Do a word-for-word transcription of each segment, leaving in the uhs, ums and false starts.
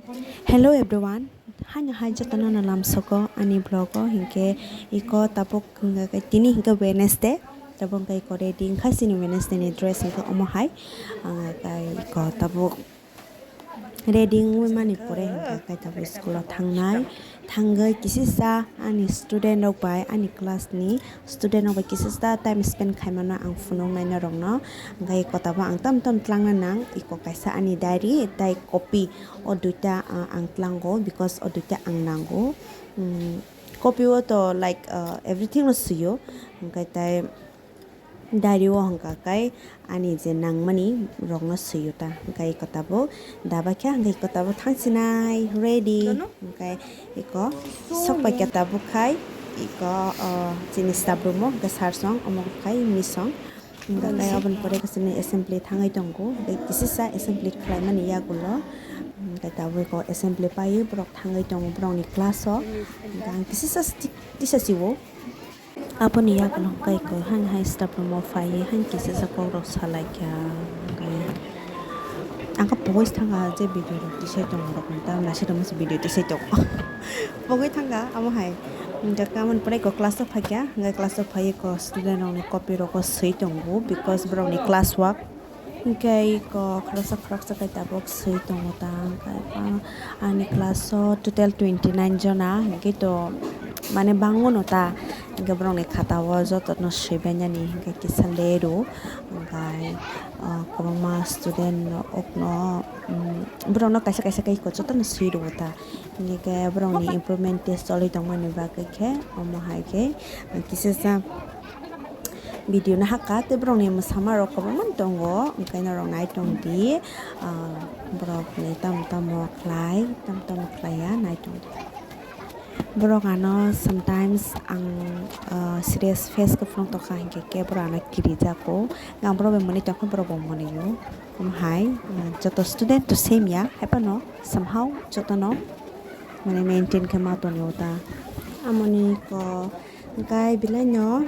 Hello everyone, haino hai jotono no lamsoko ani vlog o, hinkhe iko tabuk hinkhe tini hinkhe Wednesday, tabuk hinkhe iko ready wngkha chini Wednesday ni dress hinkhe omo hai, ah, tei iko tabuk ready wngwi mani pore hinkhe khe tabuk school o thangnai, thangwi kisisa ani student rok bai ani class ni student rok bai kisisa time spend khaimano ang phunuknai norokno, hinkhe iko tabuk ang tam tam tlangna nang iko kaisa ani diary tei copy. O duita, ah, ang tlango because o duita ang nango. Mm, copy o to like, ah, everything no swiyo. Hingke tai diary o hingka kai ani je nangmani rok no swiyo ta. Hingke iko tabuk daba khe hingke iko tabuk thangsinai ready. Hingke iko sok pai khe tabuk khai iko, ah, chini staff room o hingke sir song omo khai misong. Hingke tai aboni pore khe chini assembly thangwi tongo, tei kisisa assembly khlaimani yagulo. Hingke tabuk iko assembly paiwi borok thangwi tongo borokni class o. Hingke ang kisisa sti-, tisa siwo. Aboni yagulo hingke iko hani hai staff room o phaiwi hani kisisa kokrok salaikha. Hingke ang khe pogwi thangkha je video rok tisai tongo rok, tamo naisik rok masa video tisai tongo. Pogwi thangkha amo hai. Hingke tamoni pore iko class o phaikha, hingke class o phaiwi iko student rokni copy rogo swi tongo because borokni class work. Hingke iko khoroksa khoroksa khe tabuk swi tongo ta, hingke ani class o total twenty nine jona, hingke to mane bangmano ta, hingke borokni khata o jotono swi bainani, hingke kisa leru, hingke, ah, kwbangma student rokno, um, borokno kaisa kaisa khe iko jotono swi rwo ta. Hingke borokni improvement test choli tongmani bagwi khe omo hai khe kisisa video no hakha tei borokni mwsama rok kwbangma tongo, hingke norok nai tongdi, ah, borokni tamo tamo khlai tamo tamo khlaiya nai tongdi. Borok ano sometimes ang, ah, serious face khe phunuk tongkha hingke khe borok ano kirijago, ang borok bai mwnwi tongkha borok bo mwnwio. Omo hai, ah, joto student to same ya, haiphano somehow jotono mane maintain khe ma tonwi o ta. Amoni ko hingkai belai no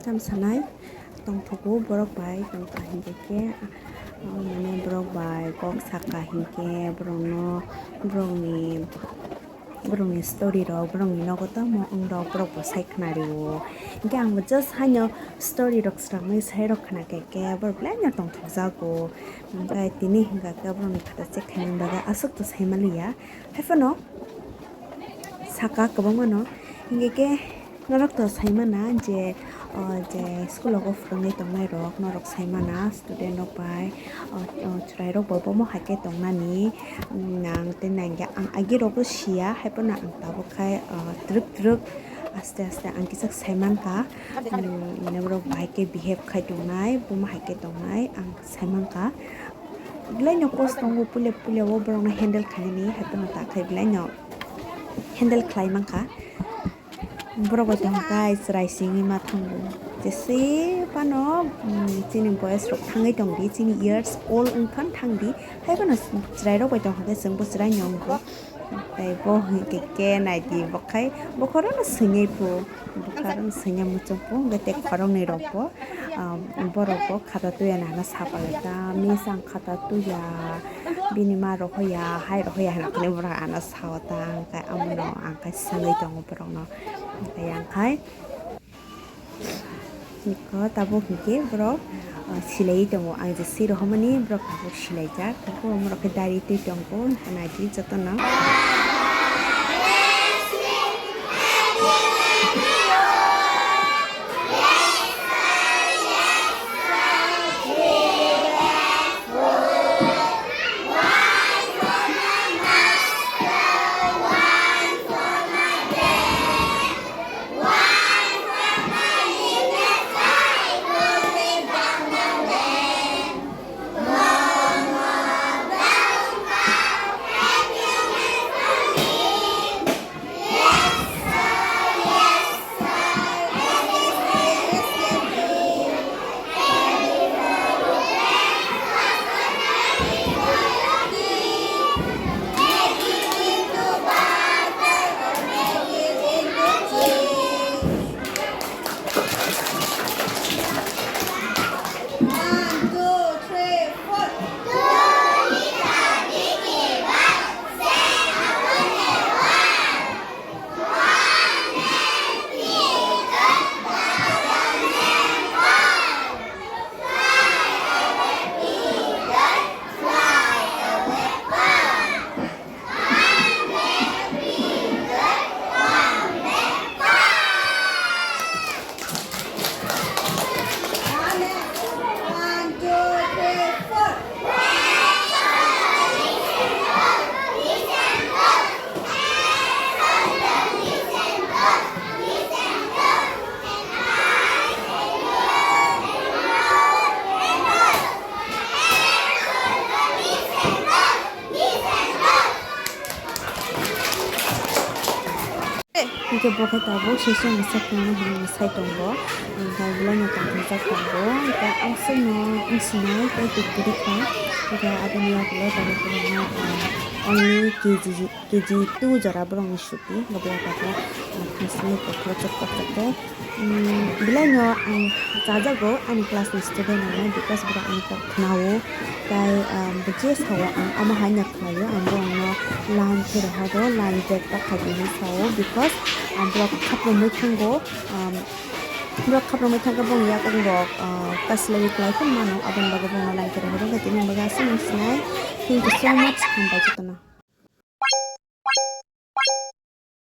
tam sanai tongthogo borok bai tongkha hinkhe khe, ah, mane borok bai kok saka hinkhe borokno borokni Borokni story rok, borokni nogo tamo wng rok, borok bo sai khna rio. Hingke ang bo just haino story rok swnamwi sai rok khna khe, khe borok belai no tongthok jago. Hingke tini hingka khe borokni khata check khaimani bagwi aswk to sai maliya. Haiphano saka kwbangma no. Hingke khe norok to sai mana je, o je school o phwrwngwi tongnai rok, norok sai mana student rok bai, o, o chwrai rok bo bomo hai khe tongnani. Nang tei nang ya ang agi rok bo sia, hai phano ang tabuk khai, ah, twrwk twrwk aste aste ang kisa sai mankha. Hmm, mane borok bahai khe behave khai tongnai, bomo hai khe tongnai ang sai mankha. Belai no cost tongo, puila puila o borok no handle khainani, hai phano ta khai belai no handle khlai mankha. Borok bai tongkha chwrai singwi ma thango. Jese phano, mm, chini boyes rok thangwi tongdi, chini years old wngphano thangdi. Hai phano chwrai rok bai tongkha khe chwngbo chwrai no wngkha. Tei bo hwnkhe khe naidi bo khai bokhorono swngwi phu. Bokhorono swngya muchung phu, hwnkhe tei khoroknwi rok bo, ah, borok bo khata tuya nana sapalaikha, miss ang khata tuya, bini ma rohoya, hai rohoya hinwi borok ano sao ta, hwnkhe amono ang khe swngwi tongo borokno, hwnkhe yang khai niko tabuk hinkhe borok, ah, silaiwi tongo, ang je swi rohormani borok tabuk silaijak, tabuk borok khe dari twi tongo, naidi jotono. Hingke bo khe tabuk session ni sak nangma hinwi sai tongo. Hingke belai no tongthokjak tongo. Hingke ang songno wng sinai tei tubudi kha. Hingke aboni yagulo tabuk borokno, ah, only K G, K G two jora borokni suti. Hingke bo tabuk, ah, thang sinai kothok choktok choktok. Umm, belai no ang chajago ani class ni student rokno, because borok ani kok khnao. Tai, um, bo je sao ang omo hai no khlaio, ang borokno line khe rohodo, line break ta khaidi hinwi sao, because, um, borok khaprumwi thango, um, borok khaprumwi thangkhe bongni yakung rok, uh, kasilaiwi kwlai phano mano, aboni bagwi bongno line khe rohodo, hwnkhe tini ang bagwi aswk wng sinai, thank you so much, hambai jotono.